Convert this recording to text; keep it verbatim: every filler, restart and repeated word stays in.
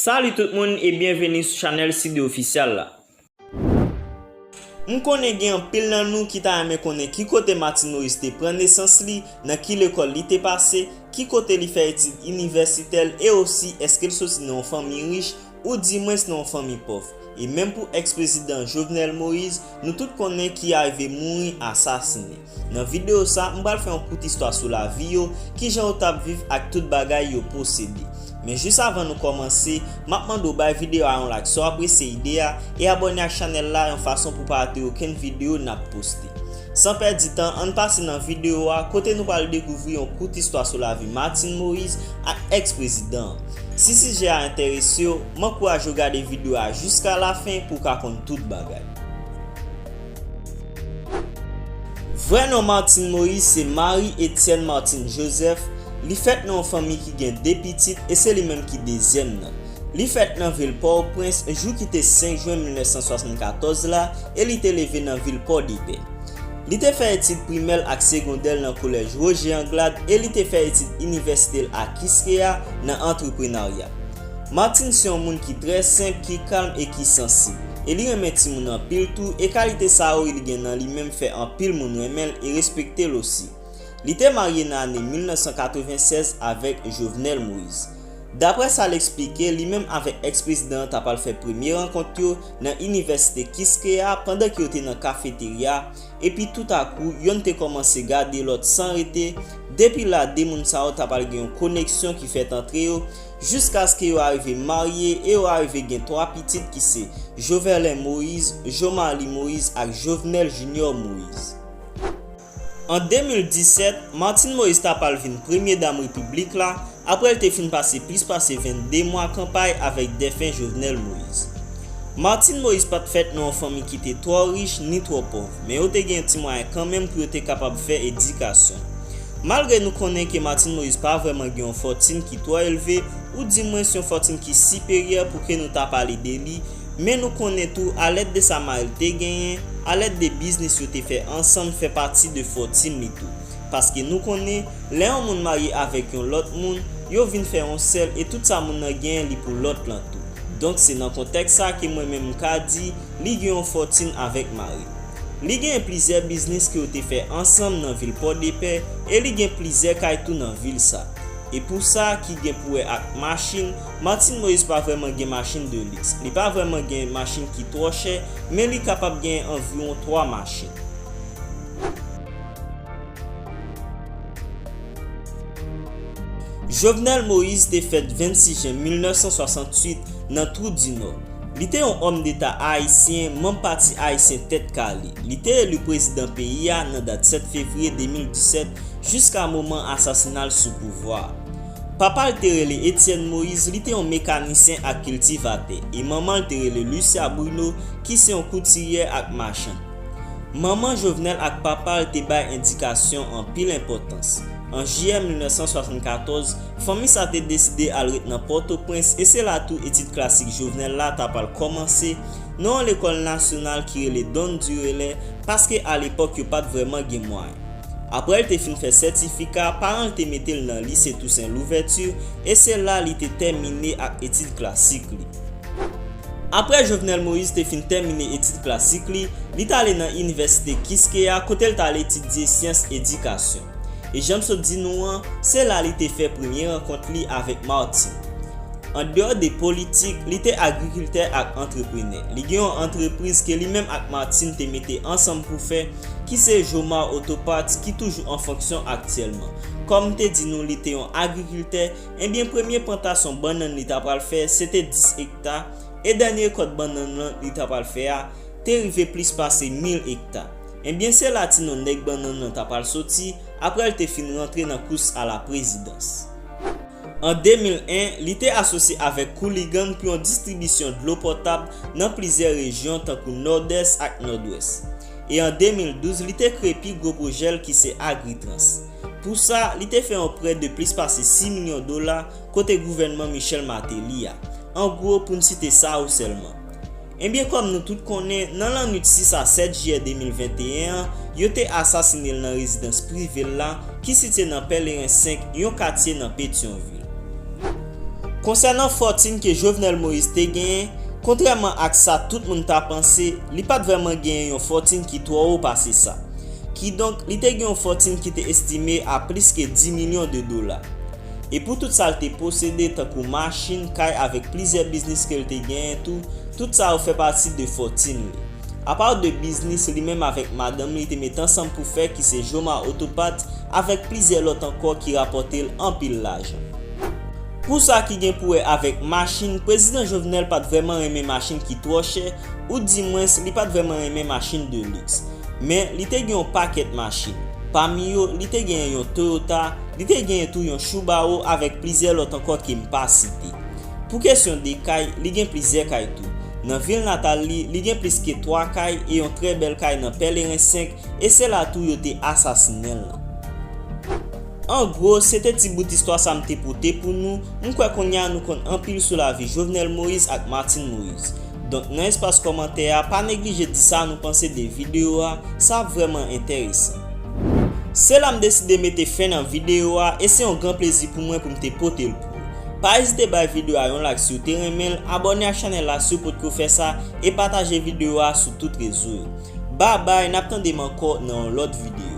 Salut tout moun e byenveni sou chanèl Sidé Ofisyal la. M konnen gen anpil nan nou ki ta renmen konnen ki kote Martine Moïse te pran nesans li, nan ki lekòl li te pase, ki kote li fè etid inivèsitè l e osi èske l soti nan yon fanmi rich oudimwens nan yon fanmi pòv. E menm pou èks-prezidan Jovenel Moïse, nou tout konnen ki arive mouri asasinen. Nan videyo sa, m pral fè yon kout istwa sou lavi yo, kijan yo t ap viv ak tout bagay yo posede. Men jis avan nou kòmanse, m ap mande w bay videyo a yon like si w apresye ide a e abòne ak chanèl la yon fason pou w pa rate okenn videyo n ap poste. San pèdi tan, ann pase nan videyo a kote nou pral dekouvri yon kout istwa sou lavi Martine Moïse ak èks-prezidan an. Si sijè a enterese w, m ankouraje w gade videyo a jiska lafen pou w ka konn tout bagay. Vrè non Martine Moïse se Marie Etienne Martine Joseph. Li fèt nan yon fanmi ki gen de pitit e se li menm ki dezyèm nan. Li fèt nan vil Pòtoprens jou ki te senk jen mil nèf san swasannkatòz la e li te leve nan vil Pòdepè. Li te fè etid primè l ak segondè l nan kolèj Roger Anglade e li te fè etid inivèsite l ak Kiskeya nan antreprenarya. Martine se yon moun ki trè senp, ki kalm e ki sansib. E li renmen timoun anpil tou, e kalite sa yo li gen nan li menm fè anpil moun renmen l e respekte l osi. Li te marye nan ane mil nèf san katreven sèz avèk Jovenel Moïse. Daprè sa l eksplike, li menm avèk èks-prezidan an ta pral fè premye rankont yo nan inivèsite Kiskeya pandan ke yo te nan kafeterya, epi toutakou, yonn te kòmanse gade lòt san rete. Depi la, de moun sa yo ta pral gen yon koneksyon ki fèt antre yo, jiskaske yo arive marye e yo arive gen twa pitit ki se Joverlin Moïse, Jomarly Moïse ak Jovenel Junior Moïse. An de mil disèt, Martine Moïse ta pral vin premye dam repiblik la, apre l te fin pase plis pase vennde mwa kanpay avèk defen Jovenel Moïse. Martine Moïse pa t fèt nan yon fanmi ki te twò rich ni twò pòv, men yo te gen ti mwayen kanmenm pou yo te kapab fè edikasyon. Malgre nou konnen ke Martine Moïse pa vrèman gen yon fòtin ki twò elve, oudimwens yon fòtin ki siperyè pou ke nou ta pale de li, men nou konnen tou, alèd de sa mari l te genyen, alèd de biznis yo te fè ansanm fè pati de fòtin li tou. Paske nou konnen, lè yon moun marye avèk yon lòt moun, yo vin fè yon sèl e tout sa moun nan genyen li pou lòt lan tou. Donk se nan kontèks sa ke mwen menm m ka di li gen yon fòtin avèk mari l. Li genyen plizyè biznis ke yo te fè ansanm nan vil Pòdepè e li gen plizyè kay tou nan vil sa. E pou sa ki gen pou wè ak machin, Martine Moïse pa vrèman gen machin de liks. Li pa vrèman gen machin ki twò chè, men li kapab genyen anviwon twa machin. Jovenel Moïse te fèt vennsis jen mil nèf san swasantuit nan Trou di Nò. Li te yon òm deta ayisyen, manm Pati Ayisyen Tèt Kale. Li te eli prezidan peyi a nan dat sèt fevriye de mil disèt jiska moman asasina l sou pouvwa a. Papa l te rele Etienne Moïse, li te yon mekanisyen ak kiltivatè, e manman l te rele Lucia Bruno, ki se yon koutiryè ak machann. Manman Jovenel ak papa l te bay endikasyon anpil enpòtans. An jiyè mil nèf san swasannkatòz, fanmi sa te deside al ret nan Pòtoprens e se la tou etid klasik Jovenel la ta pral kòmanse nan yon lekòl nasyonal ki rele Don du Relais, paske alepòk yo pa t vrèman gen mwayen. Apre l te fin fè sètifika, paran l te mete l nan Lise Tousen Louvèti e se la li te tèmine ak etid klasik li. Apre Jovenel Moïse te fin tèmine etid klasik li, li t ale nan inivèsite Kiskeya kote l t al etidye syans edikasyon. E jan m sot di nou an, se la li te fè premye rankont li avèk Martine. Andeyò de politik, li te agrikiltè ak antreprenè. Li gen yon antrepriz ke li menm ak Martine te mete ansanm pou fè, ki se Jomar Auto Parts, ki toujou an fonksyon aktyèlman. Kòm m te di nou li te yon agrikiltè, ebyen premye plantasyon bannann li ta pral fè, se te dis ekta, e dènye rekòt bannann lan li ta pral fè a, te rive plis pase mil ekta. Ebyen se la ti non nèg bannann lan ta pral soti, apre l te fin rantre nan kous a la prezidans. An de mil en, li te asosye avèk Cooligan pou yon distribisyon dlo potab nan plizyè rejyon tankou Nòdès ak Nòdwès. E an de mil douz, li te kreye pi gwo pwojè l ki se Agritrans. Pou sa, li te fè yon prè de plis pase sis milyon dola kote gouvènman Michel Martelly a. An gwo, pou n site sa yo sèlman. Ebyen, kòm nou tout konnen, nan lannwit sis a sèt jiyè de mil venteyen an, yo te asasine l nan rezidans prive l la, ki sitye nan Pèleren senk, yon katye nan Petyonvil. Konsènan fòtin ke Jovenel Moïse te genyen, kontrèman ak sa tout moun ta panse, li pa t vrèman genyen yon fòtin ki twò wo pase sa. Kidonk, li te gen yon fòtin ki te estime a plis ke dis milyon de dola. E pou tout sa l te posede, tankou machin, kay avèk plizyè biznis ke l te genyen tou, tout sa yo fè pati de fòtin li. Apa de biznis li menm avèk madanm li te met ansanm pou fè ki se Joma Otopat avèk plizyè lòt ankò ki rapòte l anpil lajan. Pou sa ki gen pou wè avèk machin, prezidan Jovenel pa t vrèman renmen machin ki twò chè, oudimwens li pa t vrèman renmen machin de liks. Men li te gen yon pakèt machin. Pami yo, li te genyen yon Toyota, li te genyen tou yon Subaru avèk plizyè lòt ankò ke m pa site. Pou kesyon de kay, li gen plizyè kay tou. Nan vil natal li, li gen plis ke twa kay e yon trè bèl kay nan Pèleren senk, e se la tou yo te asasinen l lan. An gwo, se te ti bout istwa sa m te pote pou nou. M kwè kounye a nou konn anpil sou lavi Jovenel Moïse ak Martine Moïse. Donk, nan espas kòmantè a, pa neglije di sa nou panse de videyo a, sa ap vrèman enteresan. Se la m deside mete fen nan videyo a, e se yon gran plezi pou mwen pou m te pote l pou ou. Pa ezite bay videyo a yon like si w te renmen l, abòne ak chanèl la si w potko fè sa, e pataje videyo a sou tout rezo yo. Babay, n ap tande m ankò nan yon lòt videyo.